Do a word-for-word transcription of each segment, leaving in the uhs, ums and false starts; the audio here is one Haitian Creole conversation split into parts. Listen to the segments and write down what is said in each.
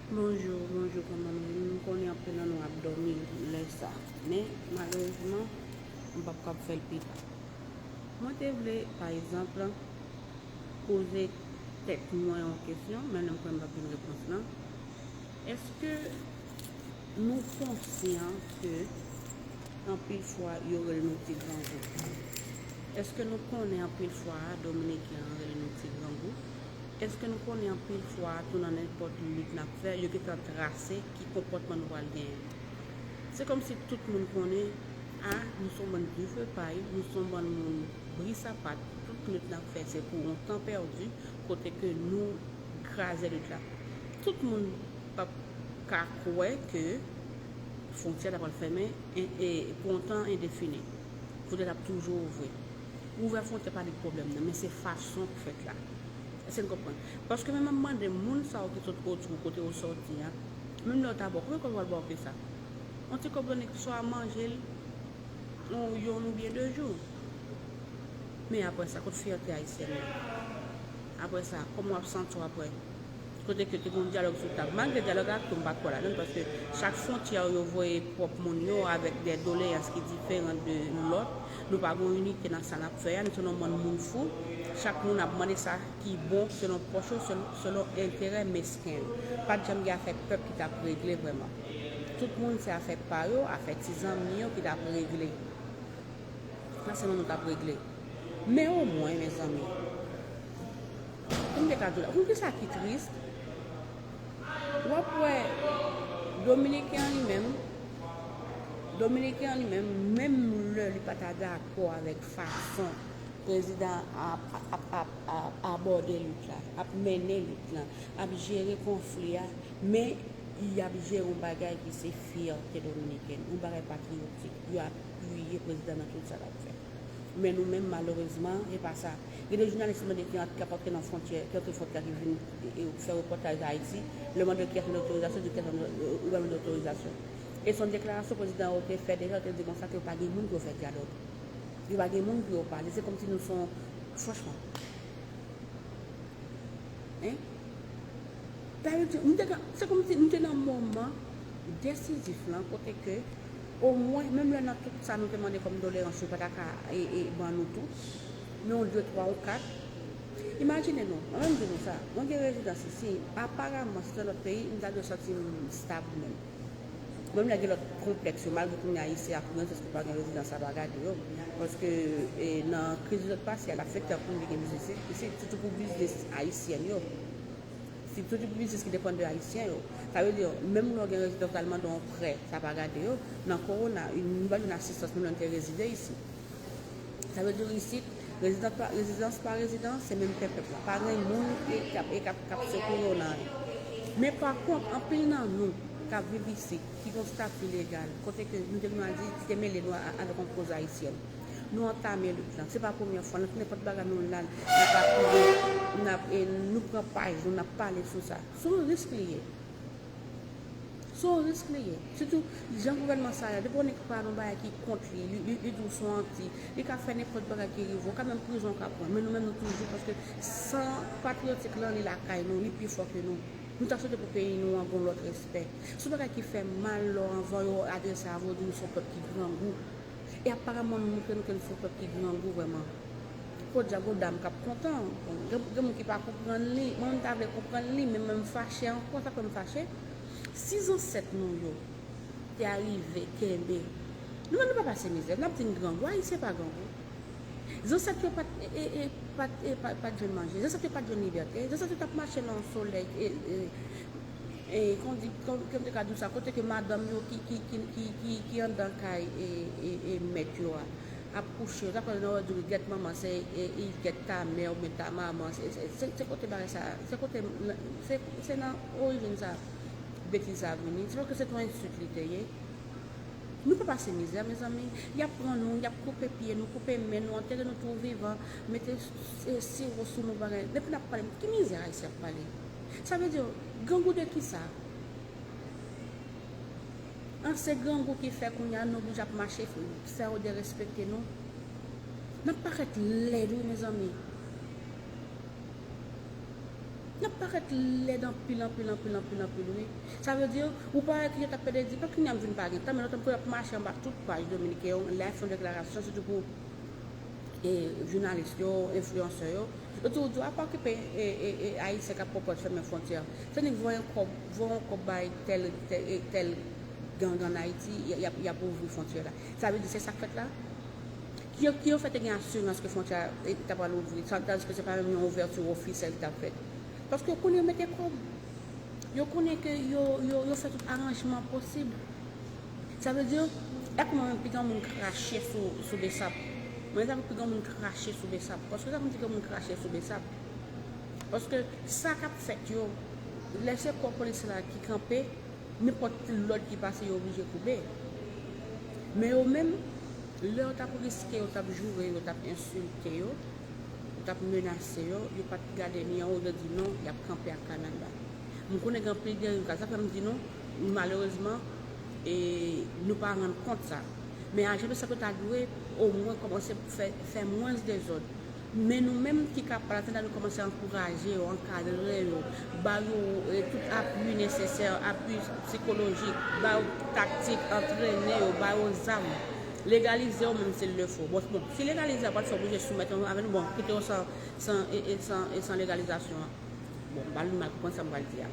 Bonjou, bonjou, kòman nou ye? M konnen anpil nan nou ap dòmi lè sa, men malerezman, m p ap kab fè l pi ta. Mwen te vle, pa egzanp, poze tèt mwen yon kesyon, men m kwè m p ap jwenn repons lan. Èske nou konsyan ke anpil fwa yo rele nou ti grangou? Èske nou konnen anpil fwa Dominiken an rele nou ti grangou? Èske nou konnen anpil fwa tou nan nenpòt lit n ap fè, yo gentan trase ki konpòtman nou pral genyen? Se kòmsi tout moun konnen, a, nou se yon bann dife pay, nou se yon bann moun bri sapat, tout lit n ap fè se pou yon tan pèdi, kote ke nou kraze lit la. Tout moun p ap ka kwè ke fwontyè la pral fèmen e, e, pou yon tan endefini. Fwontyè la ap toujou ouvri. Ouvè fwontyè pa li pwoblèm nan, men se fason k fèt la. Èske n konprann? Paske menm m ap mande moun sa yo ki sot Otrou, kote yo sòti a, menm lè yo ta ba w, konbyen kòb yo pral ba w ke sa? Yon ti kòb tande swa manje l yon, youn oubyen de jou. Men apre sa, kot fyète ayisyèn nan? Apre sa, kòman w ap santi w apre? Kote ke te gen yon dyalòg sou tab. Malgre dyalòg la tou, m pa t kwè ladan l, paske chak fwontyè yo voye pwòp moun yo avèk de doleyans ki diferan de lòt. Nou pa gen yon inite nan sa n ap fè a, nou se yon bann moun fou. Chak moun ap mande sa ki bon selon pòch yo, sel-, selon enterè mesken yo. Pa t janm gen afè pèp ki t ap regle vrèman. Tout moun se afè pa yo, afè ti zanmi yo ki t ap regle. Sa se nou, nou t ap regle. Men omwen, mezanmi, pou m te ka di w la, ou konn kisa ki tris? W ap wè Dominiken an li menm, Dominiken an li menm, menm lè li pa ta dakò avèk fason prezidan an ap, ap, ap, ap, ap abòde lit la, ap mennen lit la, ap jere konfli a, men y ap jere yon bagay ki se fyète dominikèn, yon bagay patriyotik. Yo apiye prezidan nan tout sa l ap fè. Men nou menm, malerezman, e pa sa. Gen de jounalis mande ki ant-, k ap antre nan fwontyè, ki antre fwontyè ki vin, e, e, fè repòtaj Ayiti, lè mande kiyès mande otorizasyon, di kiyès mande, e, otorizasyon. E se yon deklarasyon prezidan an te fè deja, te di konsa ke yo pa gen moun pou yo fè dyalòg. Yo pa gen moun pou yo pale. Se kòmsi nou se yon, franchman. Hein? Sa vle di, nou te nan, se kòmsi nou te nan moman desizif lan, kote ke, omwen, menm lè nan tout sa nou te mande kòm doleyans, yo pa ta ka, e, e, ban nou tou, men yon de, twa ou kat. Imajine nou, mwen menm di nou sa, mwen gen rezidans isi, aparaman, si se lòt peyi, m ta dwe santi m stab menm. Menm lè gen lòt konplèks yo, malgre kounye a isi a kounye a, se paske pa gen rezidans, sa pa gade yo. Paske, e, nan kriz lòt pase a, l ap fè tankou li gen biznis isi, sitou pou biznis ayisyèn yo. Sitou pou biznis ki depann de ayisyen yo. Sa vle di, menm lè w gen rezidans, w al mande yon prè, sa pa gade yo. Nan kowona, nou pa jwenn asistans menm lè n te rezide isi. Sa vle di isit, rezidans pa, rezidans pa rezidans, se menm pèp la. Pa gen moun e k ap, e k ap, k ap sekouri yo nan anyen. Men pa kont, anpil nan nou k ap viv isit, ki gen yon stati legal, kote ke nou te gen maladi ki te mele nou a, a, avèk yon koz ayisyèn. Nou antame lit lan. Se pa premyè fwa. Nan nenpòt bagay nou la, n ap apiye, n ap, e, nou pran paj nou, n ap pale sou sa. Se yon risk li ye. Se yon risk li ye. Sitou, jan gouvènman sa a, depi w nèk pa nan bagay ki kont li, li, li, li di w se yon anti, li ka fè nenpòt bagay ki rive w, ka menm prizon w ka pran. Men nou menm nou toujou, paske san patriyotik lan, li lakay nou, li pi fò ke nou. Nou ta swete pou peyi nou an gen yon lòt respè. Se yon bagay ki fè mal lè w, anvan yo adrese avè w, di nou se yon pèp ki grangou. E aparaman, nou montre nou ke nou se yon pèp ki grangou vrèman. Podyab, yon dam k ap kontan. Bon, gen, gen moun ki pa konprann li. Mwen menm, m ta vle konprann li, men mwen, m fache ankò. Sa fè m fache? Si zansèt nou yo te arive kenbe, nou menm, nou pa pase mizè. N ap di n grangou. Ayisyen pa grangou. Zansèt yo pa t, e, e, e, pa t, e, pa, pa t jwenn manje. Zansèt yo pa t jwenn libète. Zansèt yo t ap mache nan yon solèy, e, e, e, kon di, kon, ke m te ka di w sa, kote ke madanm yo ki, ki, ki, ki, ki, ki anndan kay, e, e, e, mèt yo a, ap kouche, yo t ap pale nan wè di w gèt manman, se, e, e, gèt ta mè oubyen ta manman, se, se, se, se kote bagay sa, se kote, se, se nan orijin sa, betiz sa vini. Se paske se t yon ensilt li te ye. Nou pa pase mizè, mezanmi. Y ap pran nou, y ap koupe pye nou, koupe men nou, antere nou tou vivan, mete, e, siwo sou nou, bagay. Depi n ap pale, ki mizè Ayisyen ap pale? Sa vle di, grangou de kisa? An, se grangou ki fè kounye a nou oblije ap mache, fè yo derespekte nou. N ap parèt lèd, wi, mezanmi. N ap parèt lèd anpil, anpil, anpil, anpil, anpil, wi. Sa vle di, ou parèt ki yo t ap pede di, paske kounye a m vin pa gen tan, men lontan m konnen ap mache anba tout paj dominiken yo, lè y ap fè yon deklarasyon, sitou pou e, jounalis yo, enfliyansè yo, yo toujou di, "A pa okipe e, e, e, Ayisyen k ap pwopòz fèmen fwontyè. Se nèg voye yon kòb, voye yon kòb bay tèl, tèl, e, tèl gang ann Ayiti, y, y ap, y ap ouvri fwontyè la." Sa vle di, se sa k fèt la? Ki, ki yo fè te gen asirans ke fwontyè a, e, ta pral ouvri, tandiske se pa menm yon ouvèti ofisyèl ki t ap fèt? Paske yo konnen yo mete kòb. Yo konnen ke yo, yo, yo fè tout aranjman posib. Sa vle di, èske mwen menm pi gran moun krache sou, sou Besap? Mwen, sa pi gran moun krache sou Besap. Paske sa moun pi gran moun krache sou Besap. Paske sa k ap fèt yo, lè se kò polis la ki kanpe, nenpòt lòd ki pase, yo oblije koube. Men yo menm, lè yo t ap riske, yo t ap joure, yo t ap ensilte yo, yo t ap menase yo, yo pa t gade ni anwo, yo di non, y ap kanpe ak kanal la. M konnen gen anpil deriv, sa fè m di nou, malerezman, e, nou pa rann kont sa. Men ajan Besap yo ta dwe omwen kòmanse fè, fè mwens dezòd. Men nou menm ki ka pale, ann nou kòmanse ankouraje yo, ankadre yo, ba yo, e, tout apui nesesè, apui sikolojik, ba yo taktik, antrene yo, ba yo zam, legalize yo menm si l le fo. Bon, bon, si legalize a pral fè oblije soumèt yo avè nou, bon, kite yo san, san, e, e, san, e, san legalizasyon an. Bon, m pa mal konprann sa m pral di a.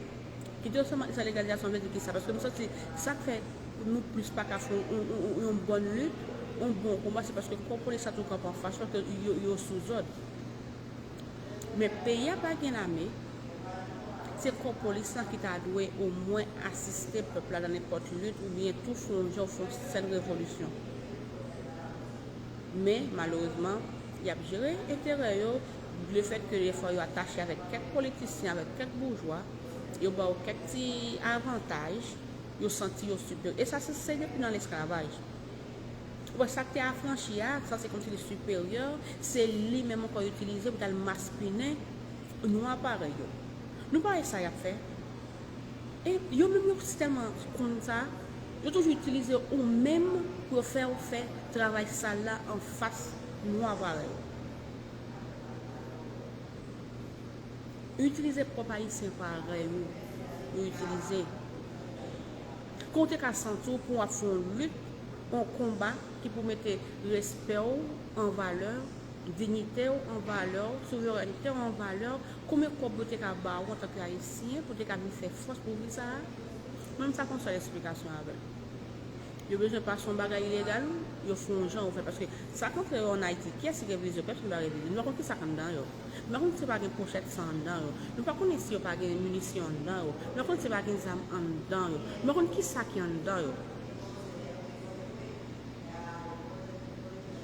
Kite yo san, san legalizasyon vle di kisa? Paske m santi sa k fè nou plis pa ka fè yon, yon, yon, yon bòn lit, yon bon konba, se paske kò polis la tou kanpe anfas yo, paske yo, yo sou zòd. Men peyi a pa gen lame, se kò polis lan ki ta dwe omwen asiste pèp la nan nenpòt lit oubyen tou fè yon jan, fè yon sèl revolisyon. Men, malerezman, y ap jere enterè yo, lefètke defwa yo atache avèk kèk politisyen, avèk kèk boujwa, yo ba yo kèk ti avantaj, yo santi yo siperye. E sa se, se depi nan lesklavaj. Ou wè sa k te afranchi a, sanse kòmsi li siperyè, se li menm ankò yo itilize pou t al maspinen nwa parèy yo. Nou pa wè sa y ap fè? E yo menm yo si tèlman konn sa, yo toujou itilize ou menm pou yo fè w fè travay sal la anfas nwa parèy ou. Itilize pwòp Ayisyen parèy ou, yo itilize. Kon w te ka santi w pou w ap fè yon lit, yon konba ki pou mete respè w an valè, diyite w an valè, souverènte w an valè, konbyen kòb yo te ka ba w antanke Ayisyen pou w te ka vin fè fòs pou vi sa a? Mwen, m pa konn sèl esplikasyon avè l. Yo bezwen pase yon bagay ilegal, yo fè yon jan yo fè. Paske sa k antre yo ann Ayiti, kiyès ki revize yo? Pèsonn pa revize. Nou pa konn kisa k anndan yo. Nou pa konn si pa gen pochèt san anndan yo. Nou pa konnen si yo pa gen minisyon anndan yo. Nou pa konn si pa gen zam anndan yo. Nou pa konn kisa ki anndan yo.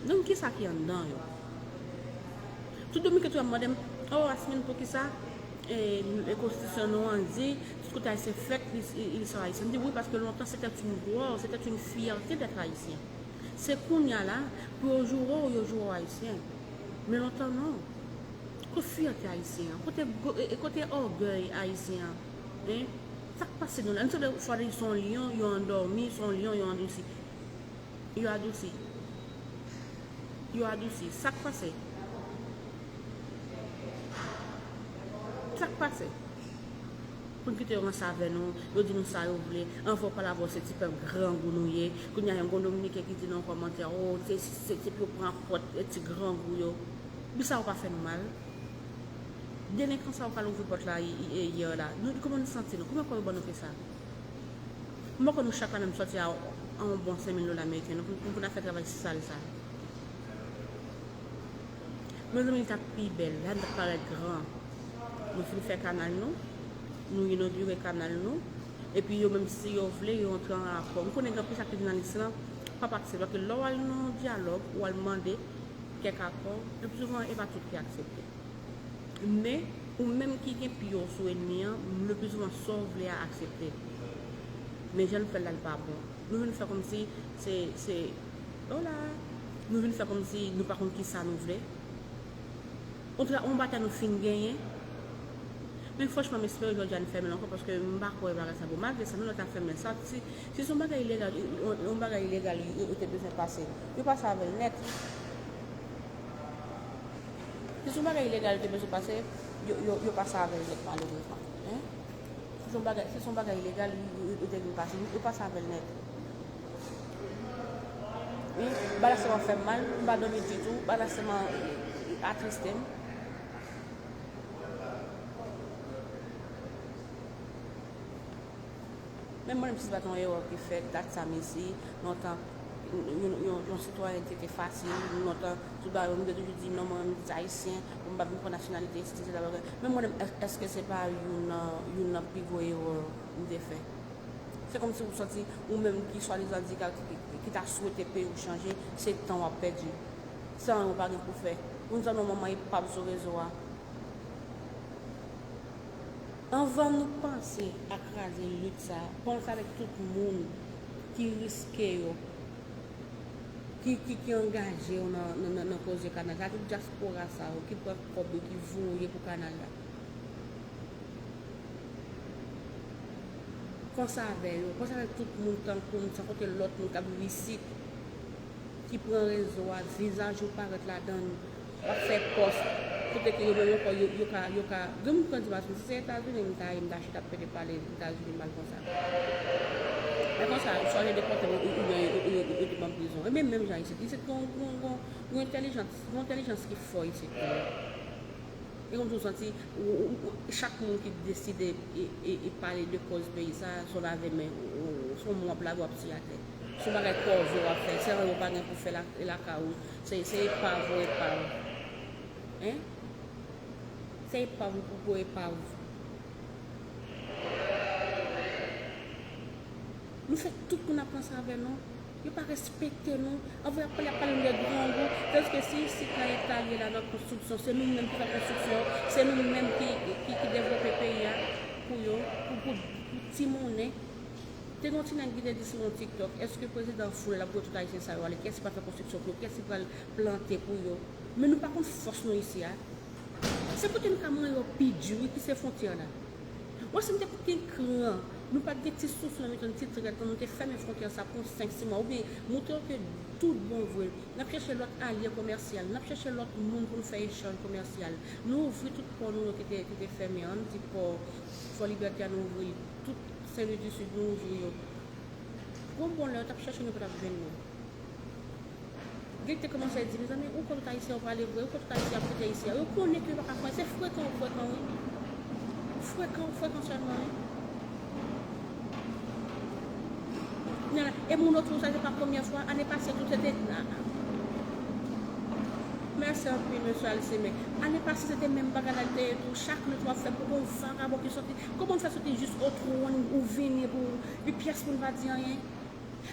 Donk, kisa ki anndan yo? Tout Dominiken tou ap mande m, "Oh, Asmin, poukisa, e, e konstitisyon nou an di, tout kote Ayisyen fèt, ils, ils sont haïtiens?" M di, "Wi, paske lontan, c'était une gloire, c'était une fierté d'être haïtien." Se kounye a la, pou yo joure w, yo joure w Ayisyen. Men lontan, non. Kote fyète Ayisyen an? Kote, e, e, kote ògèy Ayisyen an? Hein? Sa k pase nou la? Nou se de fwa se yon lyon, yo andòmi, se yon lyon, yo andousi. Yo adousi. Yo adousi. Sa k pase? Sa k pase? Pou n kite yo ranse avè nou, yo di nou sa yo vle. Anvan w pale avè w, se ti pèp grangou nou ye. Kounye a, yon gwo Dominiken ki di nan yon kòmantè, "Oh, se, se, se pou yo pran pòt, e, ti grangou yo." Epi sa yo pa fè nou mal. Delenkan sa yo k al ouvri pòt la, i, i, e, yè la. Nou, kòman nou santi nou? Kòman kò yo ban nou ke sa? M pa kwè nou chak la menm sòti a, a yon bon senk mil dola ameriken, nou, pou, pou n al fè travay sal sa. Mezanmi, li t ap pi bèl, la n t ap parèt gran. Nou fin fè kanal nou, nou inogire kanal nou, epi yo menm si yo vle, yo antre an rapò. M konnen gen anpil sa ki jounalis lan p ap aksepte, paske lè w al nan yon dyalòg, ou al mande kèk akò, le pli souvan, e pa tout ki aksepte. Men, ou menm ki gen pye w sou ènmi an, le pli souvan sa w vle a aksepte. Men jan n fè l la, l pa bon. Nou vin fè kòmsi se, se, hola! Nou vin fè kòmsi nou pa konn kisa nou vle. On tra-, on batay nou fin genyen. Men franchman, m espere jodi a n fèmen l ankò, paske m pa kwè bagay sa bon. Malgre sa, nou lè ta fèmen sa, si, si se yon bagay ilegal, yon, yon bagay ilegal, yo, yo te bezwen pase, yo pase avè l nèt. Si se yon bagay ilegal yo te bezwen pase, Yo, yo, yo pase avè l nèt, malerezman. Hein? Si se yon bagay, si se yon bagay ilegal, yo, yo, yo te vin pase, yo pase avè l nèt. Wi, bagay sa fè m mal, m pa dòmi ditou, bagay sa attriste m. Men mwen menm, si se pa t yon erè ki fèt, dat sa mesi, lontan, yon, yon, yon sitwayènte te fasil, lontan, tout bagay, mwen te toujou di, non, mwen menm, m ayisyen, pou m pa vin pran nasyonalite isi, se sa bagay. Men mwen menm, èske se pa youn nan, youn nan pi gwo erè m te fè? Se kòmsi ou santi, ou menm ki swadizan di ka, ki, ki, ki ta swete peyi w chanje, se tan w ap pèdi. Se anyen ou pa gen pou fè. Moun sa, non, manman epab sou rezo a. Anvan nou panse a kraze lit sa, panse avèk tout moun ki riske yo, ki, ki, ki angaje yo nan, nan, nan, nan koze kanal sa, tout dyaspora sa yo ki pran kòb yo, ki voye pou kanal la. Panse avè yo, panse avèk tout moun tankou m, san konte lòt moun k ap viv isit, ki pran rezo a, vizaj yo parèt ladan l, w ap fè pòs, kote ke yo menm ankò, yo, yo ka, yo ka, gen moun ki pran di m, si se Etazini m ta ye, m ta chita ap pede pale Etazini mal konsa. Men konsa, swa yo depòte m, ou, oubyen yo, yo, yo, yo te ban m prizon. Ebyen, menm jan isit, isit gon, gon, gon, gon entèlijans, gon entèlijans ki fò isit tou. E kòmsi w santi, ou, ou, ou, chak moun ki deside e, e, e pale de kòz peyi sa, se yon lave men, ou, ou, se yon mo w ap lave, w ap siye atè. Se yon bagay kòve w ap fè, se anyen w pa gen pou fè la, lakay ou, se, se epav ou epav. Hein? Se epav ou pou, pou epav. Nou fè tout moun ap panse avè nou. Yo pa respekte nou. Anvan y ap pale, y ap pale nou de grangou. Tandis ke si isit la eta l ye la nan konstriksyon, se nou menm ki fè konstriksyon, se nou menm ki, ki, ki devlope peyi a pou yo, pou, pou, pou ti monnen. Te gen yon ti nèg ki te di sou yon TikTok, èske prezidan an fou lè l ap voye tout ayisyen sa yo ale? Kiyès ki pral fè konstriksyon pou yo? Kiyès ki pral plante pou yo? Men nou pa konn fòs nou isi a. Se kote nou ka manyen yo pi di wi, ki se fwontyè la. Bon, si nou te gen kran, nou pa t gen ti soufle nan mitan ti trèt lan, nou te fèmen fwontyè sa pou senk, sis mwa, oubyen montre yo ke tout bon vre, n ap chèche lòt alye komèsyal, n ap chèche lòt moun pou nou fè echanj komèsyal. Nou ouvri tout pò nou yo ki te, ki te fèmen an, nou di pò Fò Libète a, nou ouvri l. Tout Sen Lwi di Sid, nou ouvri yo. Gon bon lè, yo t ap chèche nou, yo pa t ap jwenn nou. Gen ki te kòmanse di, mezanmi, ou kwè tout ayisyen yo prale vre, ou kwè tout ayisyen ap kite isi a. Yo konnen ke yo pa ka fè, se frekan yo frekan, wi. Frekan yo frekan sèlman, wi. Kounye a la, e moun otou sa, se pa premyè fwa. Ane pase tou, se te, mèsi anpil, mesye Alcime. Ane pase, se te menm bagay la, l te ye tou. Chak lè w ap fè, pou gon vagabon ki soti, kòman w fè soti jis otou, ou vini pou, epi pyès moun pa di anyen?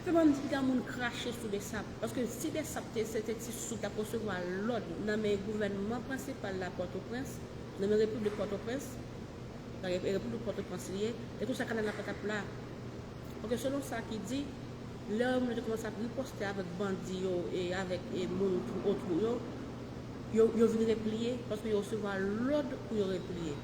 Fè ban m di, piga moun krache sou Bsap. Paske si Bsap te, se te ti sou, t ap resevwa lòd nan men gouvènman prensipal la Pòtoprens, nan men Repiblik Pòtoprens, sa Re-, Repiblik Pòtoprens li ye, e konsa kanal la pa t ap la. Paske selon sa ki di, lè moun yo te kòmanse ap riposte avèk bandi yo e avèk, e moun otou yo, yo, yo vin repliye, paske yo resevwa lòd pou yo repliye.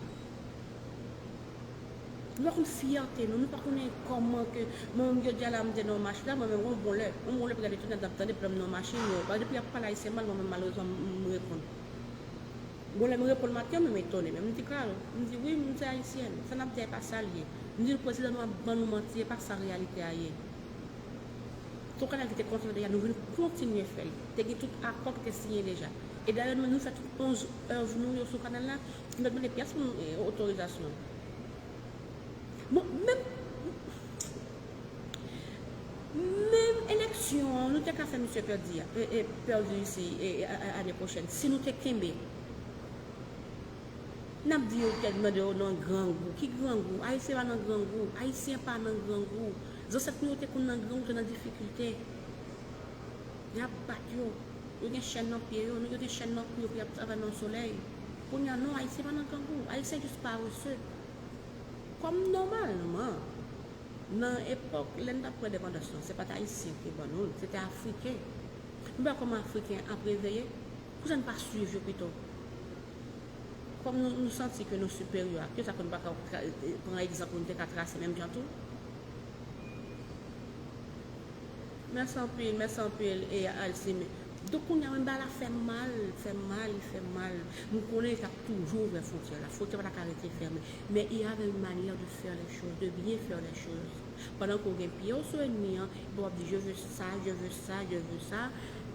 Nou pa konn fyète nou, nou pa konnen kòman ke, mwen menm jodi a la, m te nan yon machin la, mwen menm, yon bon lè, yon bon lè, pou gade tout nèg ap tande pandan m nan yon machin, yo, pa depi y ap pale ayisyen mal, mwen menm, malerezman, m, m reponn. Bon lè m reponn maten, mwen menm etone, men m di, Carl, m di, wi, m se ayisyèn, sa n ap di a, e pa sa l ye. M di, prezidan nou ap ban nou manti, e pa sa reyalite a ye. Se yon kanal ki te konsa deja, nou vin kontinye fè l. Te gen tout akò ki te siyen deja. E dayè, nou, nou fè tout onz èv nou yo sou kanal la, nou pa t mande pyès moun, e, otorizasyon. Bon, menm, menm eleksyon an, nou te ka fè misye pèdi a, e, e, pèdi isi, e, e, a, a, ane pwochèn, si nou te kenbe. N ap di yo kèk mande yo nan grangou. Ki grangou? Ayisyen pa nan grangou. Ayisyen pa nan grangou. Zansèt nou yo te konn nan grangou, te nan difikilte. Y ap bat yo. Yo gen chèn nan pye yo. Yo gen chèn nan kou yo pou y ap travay nan solèy. Kounye a, non, Ayisyen pa nan grangou. Ayisyen jis parese. Kòm nòmalman, nan epòk, lè n t ap pran endepandans lan, se pa t Ayisyen ki ban nou l, se te Afriken. Nou pa wè kòman Afriken ap reveye? Poukisa n pa swiv yo pito? Kòm nou, nou santi ke nou siperyè ak yo, sa fè nou pa ka, ka, pran egzanp nou te ka trase menm jan tou? Mèsi anpil, mèsi anpil, e Alcime. Donk, kounye a menm bagay la fè m mal, fè m mal, li fè m mal. M konnen y ap toujou ouvè fwontyè la. Fwontyè pa ta ka rete fèmen. Men il y avait une manière de faire les choses, de bien faire les choses. Pandan ke w gen pye w sou ènmi an, epi w ap di, je veux ça, je veux ça, je veux ça,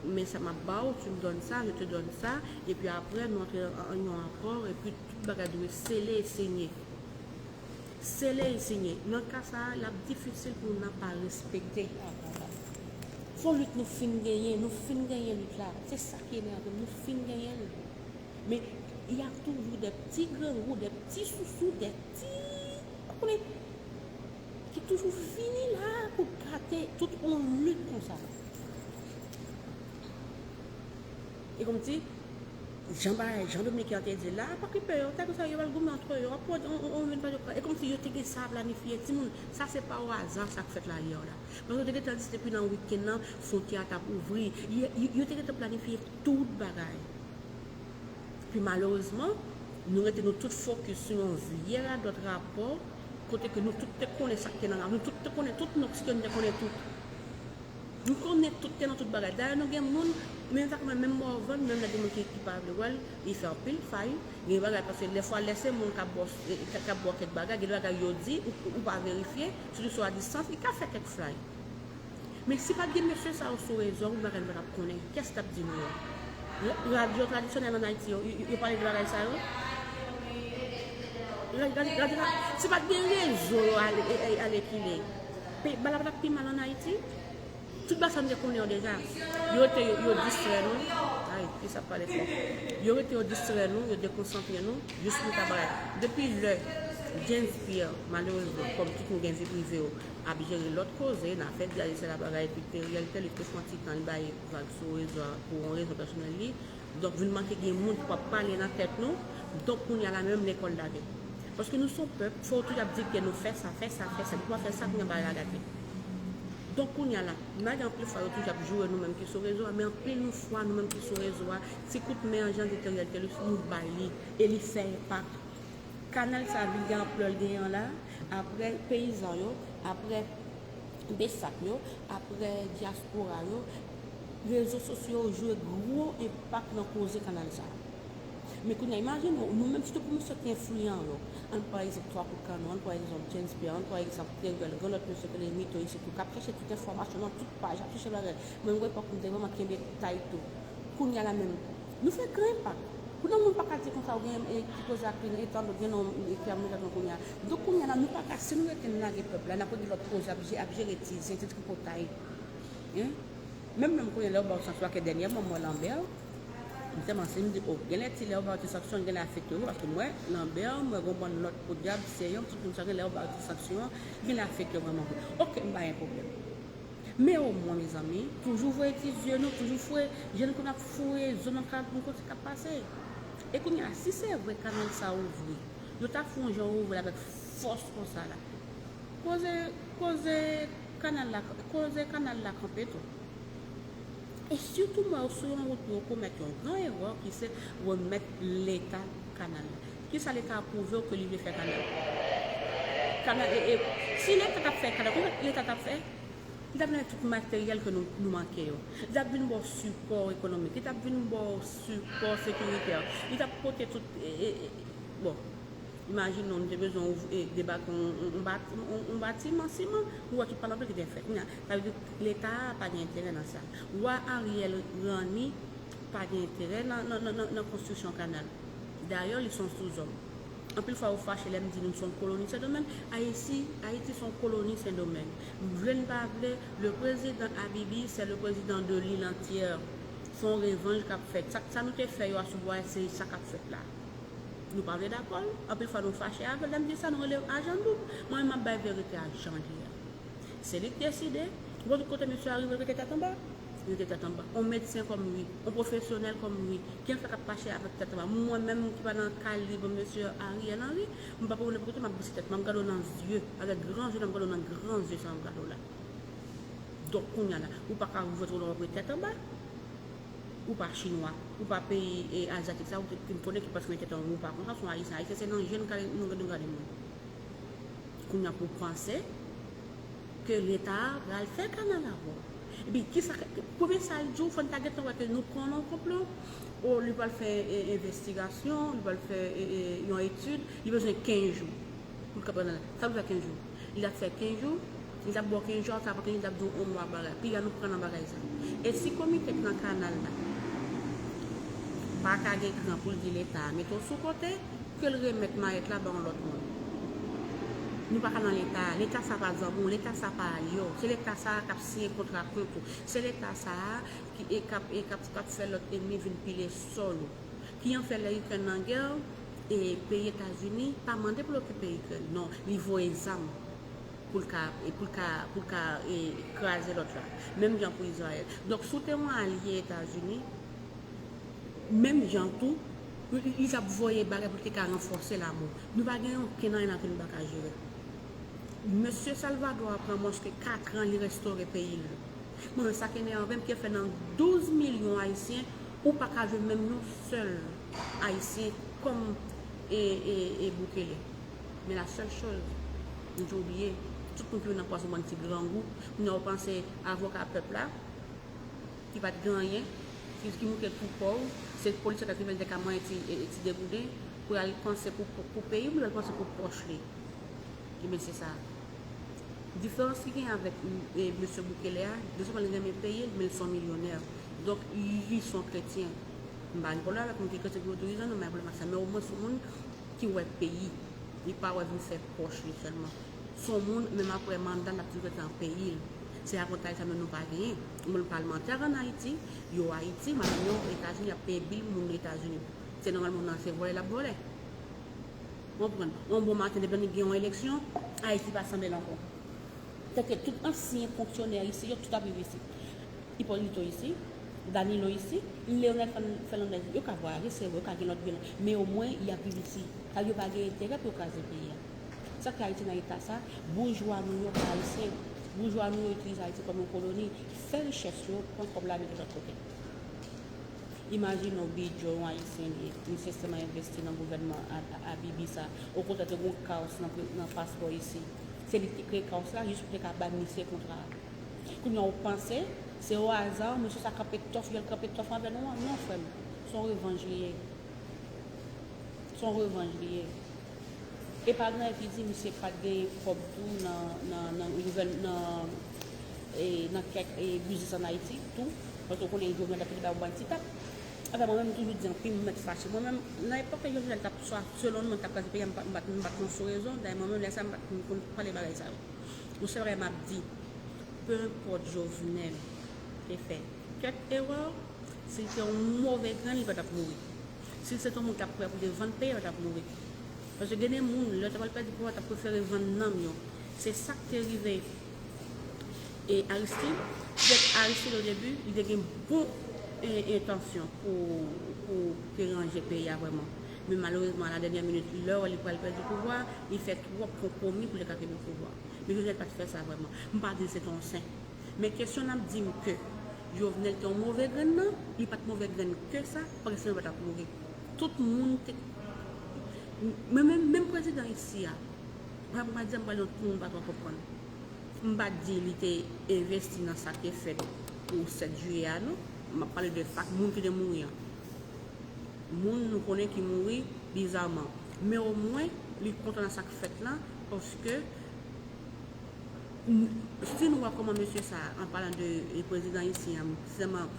men sa m ap ba w, tu me donnes ça, je te donne ça, epi apre nou antre an yon akò, epi tout bagay dwe sele e sinye. Sele e sinye. Nan ka sa a, l ap difisil pou moun nan pa respekte akò la. Se yon lit nou fin genyen, nou fin genyen lit la. Se sa ki enève m, nou fin genyen l. Men, y a toujou de ti grangou, de ti sousou, de ti, ou konnen, ki toujou vini la pou gate tout yon lit konsa. E kòmsi, jan bagay, jan Dominiken an te di la, pa okipe yo, tèt sa yo al goumen antre yo, ap pran on, on, on vin pa yo. E kòmsi yo te gen sa planifye, timoun, sa se pa o aza sa k fèt la yè la. Paske yo te gentan di se depi nan wikenn nan, fwontyè a t ap ouvri. Yo, yo, yo te gentan planifye tout bagay. Pi malerezman, nou rete nou tout fokis sou yon vye radòt rapò, kote ke nou tout te konnen sa k te nan rapò, nou tout te konnen tout nòt, nou te konnen tout. Nou konnen tout te nan tout bagay. Dayè, nou gen moun, menm sa kòman menm Morvan, menm lè gen moun ki, ki pa vle wè l, li fè anpil fay. Gen bagay, paske lè fwa lè se moun k ap ba w, k ap ba w kèk bagay, gen bagay yo di, ou, ou pa verifye, sitou sou a distans, li ka fè kèk fay. Men si pa t gen mesye sa yo sou rezo a, ou bagay nou pa t ap konnen. Kiyès ki t ap di nou yo? Ra-, radyo tradisyonèl ann Ayiti yo, yo, yo pale de bagay sa yo? Ra-, ra-, radyo, si pa t gen rezo yo ale, e, e, alekile, pe-, bagay la pa t ap pi mal ann Ayiti? Tout bagay sa nou te konnen yo deja. Yo rete yo, yo distrè nou. Ay, ki sa pale fò. Yo rete yo distrè nou, yo dekonsantre nou, jis nou ta bagay. Depi lè James Pierre, malerezman, kòm tout moun gen vi prive yo, ap jere lòt koze, nan afè dyaz, se la bagay, epi Teriel Telus te fè yon ti tan, li bay vag sou rezo a pou yon rezon pèsonèl li. Donk, vin manke gen moun ki p ap pale nan tèt nou. Donk, kounye a la menm lekòl lage. Paske nou se yon pèp, fò w toujou ap di ke nou fè sa, fè sa, fè sa. Depi w ap fè sa, kounye a bagay la gate. Donk, kounye a la, malgre anpil fwa yo toujou ap joure nou menm ki sou rezo a, men anpil nou fwa nou menm ki sou rezo a, ti kout men an jan Teriel Telus nou bay li, e li fè enpak. Kanal sa a vin gen anplè l genyen an la, apre peyizan yo, apre besak yo, apre dyaspora yo, rezo sosyo yo jwe gwo enpak nan koze kanal sa a. Men kounye a, imajine w, nou menm, sitou pou mesye ki enfliyan yo, ann pran egzanp Twa Kout Kanon, ann pran egzanp James Pierre, ann pran egzanp Teriel, gen lòt mesye ki rele Mito, isit tou, k ap chèche tout enfòmasyon nan tout paj, ap chèche bagay. Mwen, yon epòk, m te vrèman kenbe tay tou. Kounye a la menm, nou fè gran enpak. Pou nan moun pa ka di konsa ou gen, e, ki koze ak li, e tandòt gen non, e, ki ap moutre nou kounye a. Donk, kounye a la, nou pa ka, si nou rete n lage pèp la, n ap rete lòt koze, ap je-, ap jere ti zen, ti tripotay. Hein? Menm, menm kounye a, lè yo ba w sanksyon, ke dènyèman, m wè Lambert, m tèlman si m di, oh, gen lè ti lè yo ba w ti sanksyon, gen lè afekte w, paske m wè Lambert, m wè gon bann lòt podyab, se yon ti moun sa, gen lè yo ba w ti sanksyon, gen lè afekte w vrèman vre. Ok, m pa gen pwoblèm. Men omwen, mezanmi, toujou voye ti zye nou, toujou foure je nou pou n ap foure zo nan kab nou kote k ap pase. E kounye a, si se vre kanal sa ouvri, yo ta fè yon jan ouvri l avèk fòs konsa la. Koze, koze kanal la, koze kanal la kanpe tou. E sitou m wè yo sou yon wout pou yo komèt yon gran erè ki se remèt Leta kanal la. Kisa Leta a pwouve w ke li vle fè kanal? Kanal, e, e, si Leta t ap fè kanal, kisa Leta t ap fè? Li t ap mennen tout materyèl ke nou, nou manke yo. Li t ap vin ba w sipò ekonomik. Li t ap vin ba w sipò sekiritè. Li t ap pote tout, e, e, e, bon, imajine w, nou te bezwen ouv-, e, debake yon, yon, yon bat-, yon, yon batiman siman, nou wè tout palanpli ki te fèt. Kounye a, sa vle di Leta a pa gen enterè nan sa. Wa Ariel Rani pa gen enterè nan, nan, nan, nan, nan konstriksyon kanal. Dayè, li se yon souzòm. Anpil fwa, yo fache lè m di nou se yon koloni Sendomeng. Ayiti, Ayiti se yon koloni Sendomeng. Vle n pa vle, le président Abibi, c'est le président de l'île entière. Se yon revanj k ap fèt. Sa, sa nou te fè yo a sou bwa, se sa k ap fèt la. Nou pa vle dakò l. Anpil fwa, nou fache avè l. Lè m di sa, nou rele ajan doub. Mwen, m ap bay verite a jan l ye a. Se li k deside. Ou wè tout kote mesye a rive, l rete tèt anba. Li rete tèt anba. On medsen kòm li, on pwofesyonèl kòm li, ki an fè k ap fache avèk tèt anba. Mwen menm ki pa nan kalib mesye Ariel Henry, m pa pou nenpòt kote, m ap bese tèt mwen, m ap gade w nan zye, avèk gran zye, m ap gade w nan gran zye, sa m ap gade w la. Donk, kounye a la, ou pa ka ouvè tro w ap rete tèt anba. Ou pa chinwa, ou pa peyi, e, azyatik sa, ou te, te konnen ki pase nan tèt an, ou pa konsa, se yon ayisyen, ayisyen se nan je n ka, nou, nou gade moun. Kounye a pou w panse ke Leta a pral fè kanal avè w. Epi, kisa, premye sa l di w, fò n ta gentan wè ke nou pran nan yon konplo. O, li pral fè e, envestigasyon, li pral fè e, e, yon etid, li bezwen kenz jou pou l kanpe nan. Sa pou fè kenz jou. Li t ap fè kenz jou, li t ap ba w kenz jou, sa pran kenz jou, li t ap di w yon mwa bagay. Pi la nou pran nan bagay sa. E si komite k nan kanal la pa ka gen kran pou l di Leta mete w sou kote, ke l remèt mayèt la ba yon lòt moun. Nou pa ka nan Leta. Leta sa pa zanmi w, Leta sa pa alye w. Se Leta sa k ap siyen kontra kont ou. Se Leta sa a ki e k ap, e k ap, k ap fè lòt ènmi vin pile sòl ou. Ki an fè lè Ikrèn nan gè, e peyi Etazini pa mande pou l okipe Ikrèn. Non, li voye zam pou l ka, e pou l ka, pou l ka e, kraze lòt la. Menm jan pou Izrayèl. Donk, si w te yon alye Etazini, menm jan tou, li, li t ap voye bagay pou l te ka ranfòse lame w. Nou pa gen okenn anyen nan ke nou pa ka jere. Mesye Salvador a pran mwens ke kat an, li restore peyi l. Mwen, sa k enève m, ki fè nan douz milyon Ayisyen, ou pa ka jwenn menm yon sèl Ayisyen kòm e, e, e Bukele. Men la sèl choz, nou te oubliye, tout moun ki vin nan pwa se yon bann ti grangou, kounye a w panse avoka pèp la, ki pa t gen anyen, ki, ki moute tou pòv, se polis yo ki te ka manyen ti, e, ti degouden, pou y al panse pou, pou, pou peyi, pou y al panse pou pòch li. Ebyen, se sa. Diferans ki gen avèk e, mesye Bukele a, non sèlman li renmen peyi l, men li se yon milyonè. Donk, li se yon kretyen. M pa gen pwoblèm avèk moun ki kretyen ki otorize, non, m pa gen pwoblèm ak sa. Men omwen, se yon moun ki wè peyi. Li pa wè vin fè pòch li sèlman. Se yon moun, menm apre manda l, l ap toujou rete nan peyi l. Se avantaj sa menm nou pa genyen. Moun palmantè ann Ayiti, yo Ayiti, madanm yo Etazini, y ap peye bil moun Etazini. Se nòmal moun nan se vòlè l ap vòlè. Ou konprann? Yon bon maten, depi nou gen yon eleksyon, Ayiti pa sanble l ankò. Tèt tout ansyen fonksyonè isi yo, tout ap viv isi. Hipólito isi, Danilo isi, Leonel Fè-, Fènandez, yo ka vwayaje, se vre, yo ka gen lòt byen, men omwen, y ap viv isi. Sa yo pa gen enterè pou yo kraze peyi a. Sa k fè Ayiti nan eta sa, boujwa nou yo pa ayisyen. Boujwa nou yo itilize Ayiti kòm yon koloni, fè richès yo, pran kòb la, mete lòt kote. Imajine w, Bidjo, yon ayisyen li ye, misye sèlman envesti nan gouvènman a, a, a Bibi sa. Okontrè, te gen yon kaos nan, pre- nan paspò isi. Se li ki te kreye kaos la, jis pou te ka bay misye kontra a. Kounye a, w panse, se o aza, mesye sa kanpe tòf, jan l kanpe tòf anvè nou an? Non, frè m. Se yon revanj li ye. Se yon revanj li ye. E pa gen anyen ki di misye pa t genyen kòb tou nan, nan, nan gouvèn-, nan, e, nan kèk e, biznis ann Ayiti tou. Paske w konnen Jovenel t ap pile ba yon bann ti tap. Anfen, mwen menm, m toujou di anpil, m mèt fache. Mwen menm, nan epòk ke Jovenel t ap swa, selon mwen, t ap kraze peyi a, m pa t, m pa t, m pa t nan sou rezon. Dayè, mwen menm, lè sa, m pa t konn pale bagay sa yo. Yon sèl bagay m ap di, pe enpòt Jovenel te fè kèk erè, si l te yon move grenn, li pa t ap mouri. Si l se te yon moun k t ap prè pou te vann peyi a, li pa t ap mouri. Paske gen de moun, lè yo ta pral pèdi pouvwa, yo t ap prefere vann nanm yo. Se sa k te rive e Aristide. Petèt Aristide, o debi, li te gen bon e, entansyon pou, pou te ranje peyi a vrèman. Men malerezman, a la dènyè minit, lè yo wè li pral pèdi pouvwa, li fè twòp konpwomi pou li ka kenbe pouvwa. Men Jovenel pa t fè sa vrèman. M pa di l se te yon sen. Men kesyon n ap di m ke Jovenel te yon move grenn nan, li pa t move grenn ke sa, paske sinon li pa t ap mouri. Tout moun te. Mwen menm, menm prezidan isi a, mwen, mwen di a, m pale yon ti moun pa twò konprann. M pa di li te envesti nan sa k te fèt pou sèt jiyè a, non. M ap pale de fak moun ki te mouri an. Moun nou konnen ki mouri bizaman. Men omwen, li kontan nan sa k fèt lan, paske n- si nou wè kòman mesye sa a, an palan de e, prezidan isi an, sèlman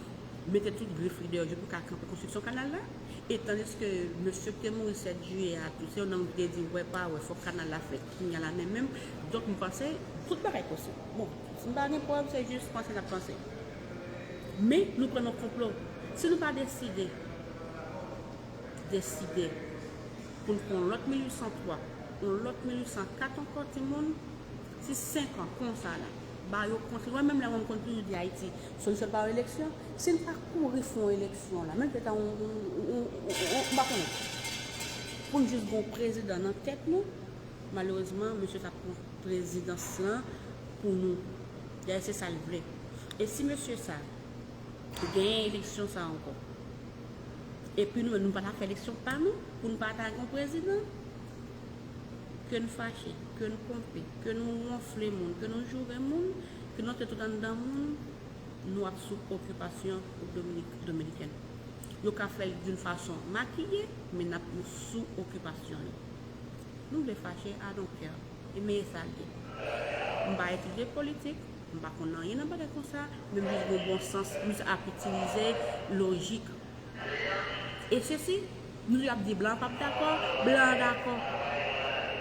mete tout grif li deyò jis pou ka kanpe konstriksyon kanal la, e tandiske mesye ki te mouri sèt jiyè a tou, se yon nonm ki te di wè pa wè, fòk kanal la fèt, kounye a la menm menm. Donk, m panse, tout bagay posib. Bon, si n pa gen prèv, se jis panse n ap panse. Men, nou pran nan konplo. Si nou pa deside, deside pou n pran yon lòt mil uit san twa, yon lòt mil uit san kat ankò, timoun, si senk an konsa la, ba yo kontinye. Mwen menm la, mwen m konn toujou di Ayiti, solisyon pa yon eleksyon. Si n pa kouri fè yon eleksyon la, menm petèt yon, yon, yon, yon, yon, m pa konnen, pou n jis gen yon prezidan nan tèt nou, malerezman, mesye sa pran prezidans lan pou nou. Dayè, se sa l vle. E si mesye sa genyen eleksyon sa ankò, epi nou menm, nou pa ta fè eleksyon pa nou, pou nou pa ta gen yon prezidan, ke n fache, ke n ponpe, ke nou wonfle moun, ke nou joure moun, ke nou antre tout anndan moun, Nou ap sou okipasyon Dominik, Dominikèn. Yo ka fè l d'une façon makiye, men n ap nou sou okipasyon yo. Nou vle fache, I don't care. E men e sa l ye. M pa etidye politik, m pa konn anyen nan bagay konsa, men m jis gen bon sans, m jis ap itilize lojik. E sesi, nou ap di blan p ap dakò, blan dakò.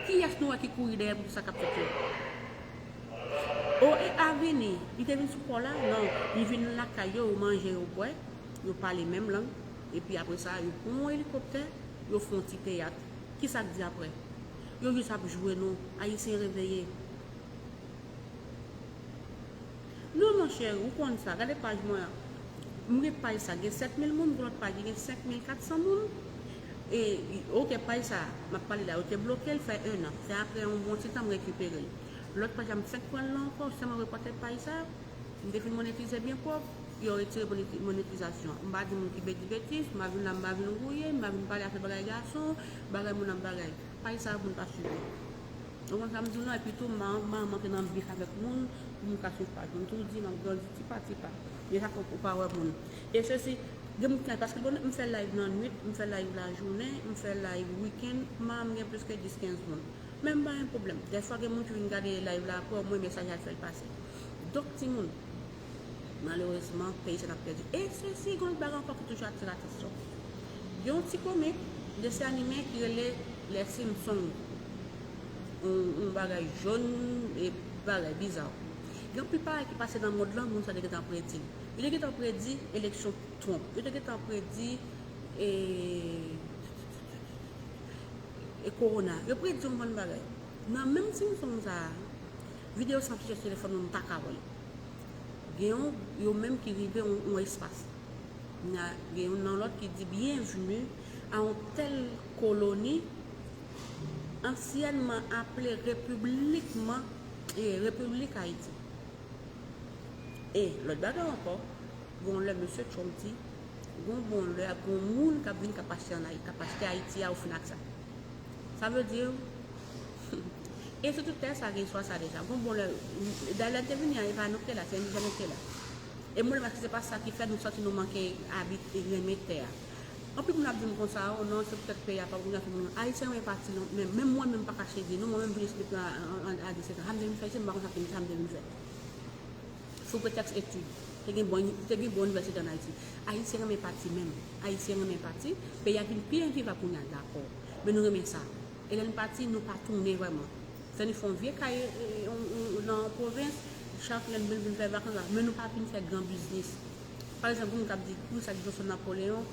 Kiyès nou wè ki kouri dèyè pou sa k ap fèt yo? O E A vini, li te vin sou pò la? Non, li vin lakay yo, yo manje, yo bwè, yo pale menm lang, epi apre sa, yo pran yon elikoptè, yo fè yon ti teyat. Kisa k di apre? Yo jis ap jwe nou, Ayisyen reveye. Non, monchè, ou konn sa. Gade paj mwen an. M gen paj sa, gen sèt mil moun, gen lòt paj, gen senk mil kat san moun. E, oke, paj sa, m ap pale la, yo te bloke l, fè en an. Se apre yon bon ti tan, m rekipere l. Lòt paj la, m fèk pran l la ankò, sèlman repòte paj sa. M te fin monetize byen pwòp, yo retire moneti-, monetizasyon. M pa di moun ki be-, di betiz, m pa vin la, m pa vin gouye, m pa vin pale afè bagay gason, bagay moun ap bagay. Paj sa, moun pa swiv yo. Ou konn sa m di w non, epi tou, m pa, m pa manke nan bif avèk moun, pou m ka swiv paj moun. M toujou di, m ap grandi tipa tipa. Men sa fè ou pa wè moun. E sesi, gen moun ki, paske bon, m fè live nan nwit, m fè live lajounen, m fè live wikenn, m pa janm gen plis ke dis kenz moun. Men m pa gen pwoblèm. Dèfwa gen moun ki vin gade live la apre, omwen mesaj la fè l pase. Donk, timoun, malerezman, peyi sa n ap pèdi. E sesi, gen yon bagay ankò ki toujou atire atansyon. Gen yon ti komik, desanime ki rele Les Simpsons. Yon, yon bagay jòn e bagay biza. Gen anpil bagay ki pase nan mond lan, moun sa te gentan predi. Yo te gentan predi eleksyon Trump. Yo te gentan predi, e, e kowona. Yo predi yon bann bagay. Nan menm Simpson sa a, videyo sa ap chèche telefòn mwen, m pa ka wè l. Gen yon, yo menm ki rive yon, yon espas. Gen yon nan lòt ki di, bienvenue à une telle colonie, anciennement appelée République, e, République Haïti. E lòt bagay ankò, gon lè mesye Trump di, gon bon lè ap gon moun k ap vin k ap achte an Ayiti, k ap achte Ayiti a, ou fin ak sa. Sa vle di, e sou tout tè sa gen istwa sa deja. Gon bon lè, dayè lè l te vini an, e pa nou k te la, se endijèn nou k te la. E mwen menm, èske se pa sa ki fè nou santi nou manke abite, renmen tè a? Anpil moun ap di m konsa, o non, se poutèt peyi a pa pou moun, moun. Ayisyen renmen pati, non, men menm mwen menm pa kache di nou, mwen menm vin isit depi a, a, a disèt an. Sa m te vin fè isit, m pa konn sa m te vin fè. Sou pretèks etid. Te gen bon, te gen bon inivèsite ann Ayiti. Ayisyen renmen pati menm. Ayisyen renmen pati. Peyi a vin pi envivab kounye a, dakò. Men nou renmen sa. E lè n pati, nou pa tounen vrèman. Sèl nou fè yon vye kay, e, e, yon, yon, nan yon pwovens, chak lè n vin, vin fè vakans la. Men nou pa vin fè gran biznis. Pa egzanp, gen moun k ap di, poukisa Johnson Napoléon,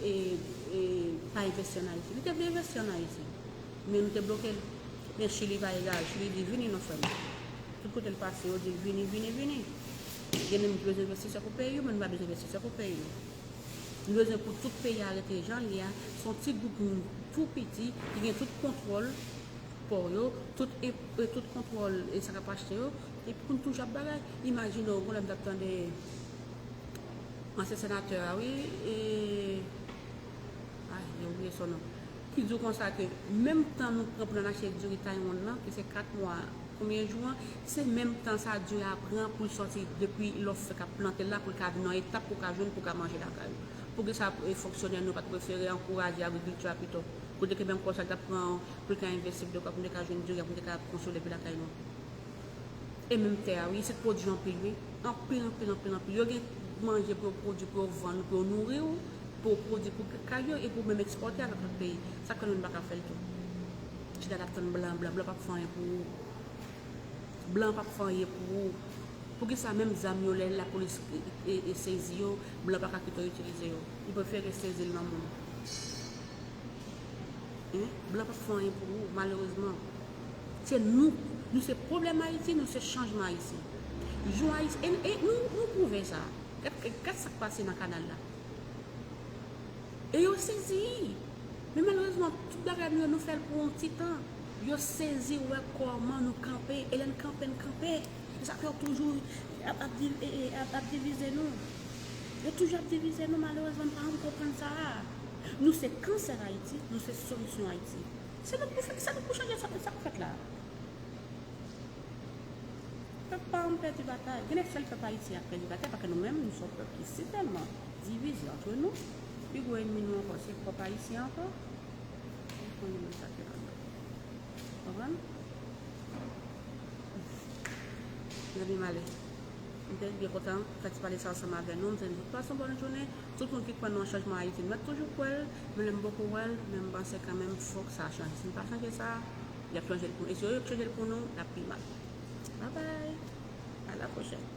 e, e, pa envesti ann Ayiti? Li te vle envesti ann Ayiti. Men nou te bloke l. Men Chili pa egal. Chili di, vini non frè m. Tout kote l pase, yo di l, vini, vini, vini. Gen moun ki bezwen envestisè pou peyi yo, men nou pa bezwen envestisè pou peyi nou. Nou bezwen pou tout peyi a rete jan l ye a. Se yon ti gwoup moun tou piti ki gen tout kontwòl pò yo, tout, e, e, tout kontwòl e sa k ap achte yo. Epi pou n toujou ap bagay. Imajine w, gon lè m t ap tande ansyen senatè a, wi, e, ay, m bliye son non. Ki di w konsa ke menm tan nou pran pou n al achte diri Taiwan nan, ki se kat mwa, konbyen jou an, se menm tan sa diri a pran pou l sòti depi lè w fèk ap plante l la, pou l ka vin nan etap pou w ka jwenn, pou w ka manje lakay ou. Poukisa, e, fonksyonè nou pa t prefere ankouraje agrikilti a pito? Kote ke menm kòb sa t ap pran pou l ka envesti, pou l ka, pou l ka jwenn diri a, pou l ka konstwi depi lakay nou. E menm tè a, wi, isit pwodui anpil, wi. Anpil, anpil, anpil, anpil. Yo gen manje pou yo pwodui, pou yo vann, pou yo nouri w, pou yo pwodui pou kay yo, e pou menm ekspòte avèk lòt peyi. Sa k fè nou, nou pa ka fè l tou? Chita n ap tann blan, blan, blan p ap fè anyen pou ou. Blan p ap fè anyen pou ou. Poukisa menm zam yo, lè lapolis e, e, e sezi yo, blan pa ka kite yo itilize yo? Li prefere sezi l nan moun. Hein? Blan p ap fè anyen pou ou, malerezman. Se nou, nou se pwoblèm Ayiti, nou se chanjman Ayiti. Jou Ayiti, e, e nou, nou pwouve sa. Gad, gad sa k pase nan kanal la. E yo sezi. Men malerezman, tout bagay nou yo, nou fè l pou yon ti tan. Yo sezi wè kòman nou kanpe. E lè n kanpe, n kanpe. E sa fè yo toujou ap, ap div-, e, e, ap, ap divize nou. Yo toujou ap divize nou, malerezman, n pa janm konprann sa a. Nou se kansè Ayiti, nou se solisyon Ayiti. Se nou k pou fè, se nou k pou chanje sa, sa k fèt la. Pèp Pa yon pèdi batay. Gen de sèl pèp ayisyen ap pèdi batay, paske nou menm, nou se yon pèp ki sitèlman divize antre nou. Pi gwo ènmi nou ankò, se pwòp ayisyen ankò. Ou konn nou sa ki la. Konprann? Zanmi m ale. M te byen kontan fè ti pale sa ansanm avè nou. M swete nou tout pase yon bòn jounen. Tout moun ki kwè nan chanjman Ayiti, m mèt toujou kwè l, men lè m poko wè l, men m panse kanmenm fòk sa chanje. Si n pa chanje sa, y ap chanje l pou nou. E si yo chanje l pou nou, l ap pi mal. Bye bye. À la prochaine.